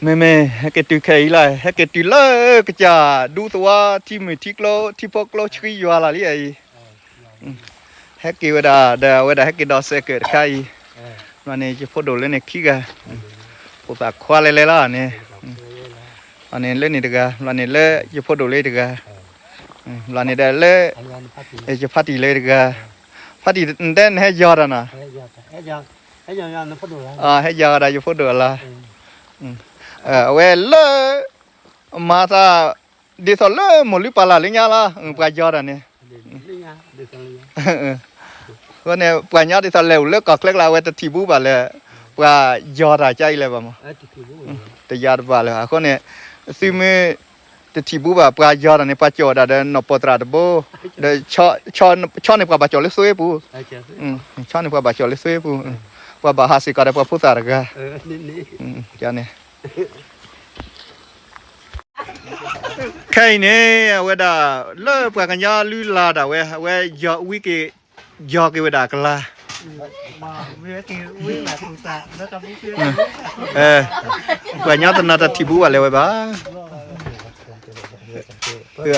မ့မ့ၢ် ဟဲက့ၤတုၤခဲအံၤလီၤ, ဟဲက့ၤတုၤလၢကစၢ်ဒူသဝီ ထံမုၢ်ထံကျိ ထံဖိကျိဆှံယွၤလီၤလံအံၤ, ဟဲက့ၤဝဲဒၣ် ဒီးအဝဲဒၣ်ဟဲက့ၤဒီးစဲးကၢးတခါအံၤ, ဘျီန့ၣ် ယဖိဒိၣ်လၢန့ၣ်ခံဂၤ, ဖိသၣ်ခွါလဲၤလဲၤလီၤန့ၣ်, ဘျီန့ၣ်လၢန့ၣ်တဂၤ, ဘျီန့ၣ်လၢယဖိဒိၣ်လၢတဂၤ, ဘျီန့ၣ်ဒီးလၢ ယဖါတံၢ်လၢတဂၤ, ဖါတံၢ်တဲနဟဲယီၤတၢ်နီၤ, ဟဲယီၤဒၣ်ယဖိဒိၣ်အလါ, အဝဲလၢ မၤသး ဒ်သိးလၢမိၢ်လုၢ်ပၢ်လၢ်လၢညါလီၤ, ပှၤယီၤတၢ်န့ၣ်, အဃိန့ၣ် ပှၤညီဒ်သိးလဲၤအိၣ်လၢကီၢ်ချၢကျါ အဝဲတထံၣ်ဘူးဘၣ်လၢ ပှၤယီၤတၢ်ကါအံၤလၢၤဘၣ်မး, တယီၤတဘၣ်လၢၤ, အဃိန့ၣ် သုမ့ၢ် တထံၣ်ဘူးဘၣ် ပှၤယီၤတၢ်န့ၣ် ပှၤကၠီၣ်ဒၣ်ဒီးနီၢ်ပိာ်သရၣ်တဘိ, ဒီး ဆီန့ၣ်ပှၤဘၣ်ကၠီၣ်လၢသွ့ပူၤ, ဆီန့ၣ်ပှၤဘၣ်ကၠီၣ်လၢသွ့ပူၤ, ပှၤဘၣ်ဟးစ့ၢ်ကီးဒီးပှၤဖိသၣ်တဂၤ, န့ၣ် ခဲအံၤန့ၣ် အဝဲဒၣ် လၢပှၤကညီလုၢ်လၢ်ဒၣ်ဝဲ အဝဲယီၤဝံၤက့ၤ ယီၤက့ၤဝဲဒၣ်အကလါ, ပှၤညီတနီၤတထံၣ်ဘူးဘၣ်လၢၤဝဲဘၣ်,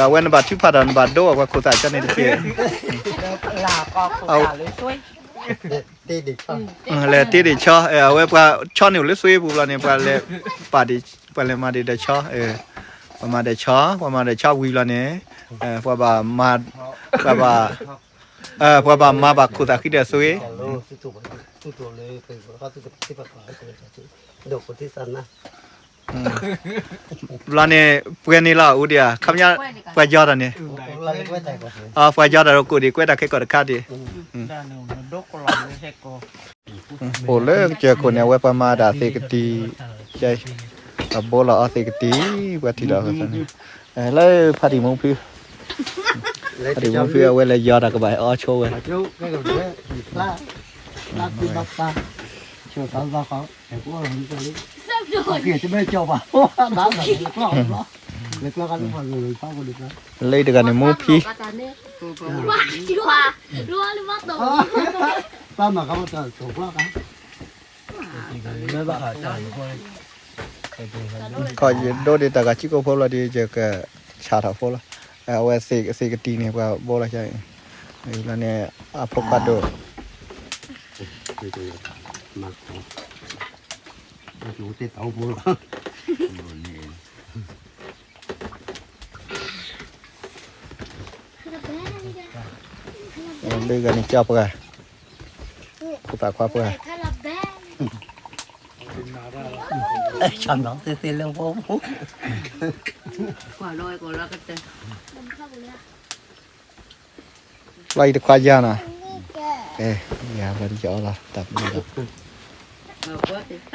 အဝဲနဘၣ်ထုကဖၣ်ဒီးနဘၣ်ဒိအပှၤခိၣ်သၣ်ကၠီန့ၣ်တက့ၢ်, လဲၤတ့ဒံးဆီ, အဝဲပှၤဆီန့ၣ်အိၣ်လၢသွ့ပူၤဘျီန့ၣ် ပှၤလဲၤမၤဒံးဒီးဆီ, ပှၤမၤဒီးဆီ, ပှၤမၤဒီးဆီဝံၤဘျီန့ၣ်, ပှၤဘၣ်မၤ, ပှၤဘၣ် ပှၤဘၣ်မၤဘၣ်ခိၣ်သၣ်ဃံဒီးသွ့, ဘျီန့ၣ် ပှဲၤန့ၣ်လီၤ အိၣ်ဒံးဧါ, ခီပညီ ပှၤယီၤတၢ်န့ၣ်, ပှၤယီၤတၢ်ဒီးကိၣ်ဒံး ကွဲးတၢ်ခဲကီၢ်တခါဒံး, အိၣ်လၢကစၢၢ်ခိၣ်န့ၣ် အဝဲပှၤမၤဒၣ်သ့ၣ်ကတံၤ, အဘိလီၤအီသ့ၣ်ကတံၤ, ပှၤထံၣ်လီၤ, လၢဖါတံၢ်မူဖု, ဖါတံၢ်မူဖုအဝဲလဲၤယီၤတၢ်ကဘၣ်အီဆိဝဲ, လၢတဂၤန့ၣ်မူဖံ, ခီယဒိးဒံးတၢ်ဂၤစံကိၣ်ဖိလီၤဒီး ယကဆၣ်ထီၣ်ဖိလီၤ, အဝဲသ့ၣ်ကတံၤန့ၣ် ပှၤဘိလီၤ, န့ၣ် အဖိခွါဒိၣ် လၢဂၤန့ၣ်ကၠီပှၤ, ဖိသၣ်ခွါပှၤ, ဆီနီၤသ့သ့လၢဖိမူ, လီၤအံၤတခွါယၤနီၤ, ယၤဘၣ်ယီၤလီၤ တၢ်ပူၤလီၤ,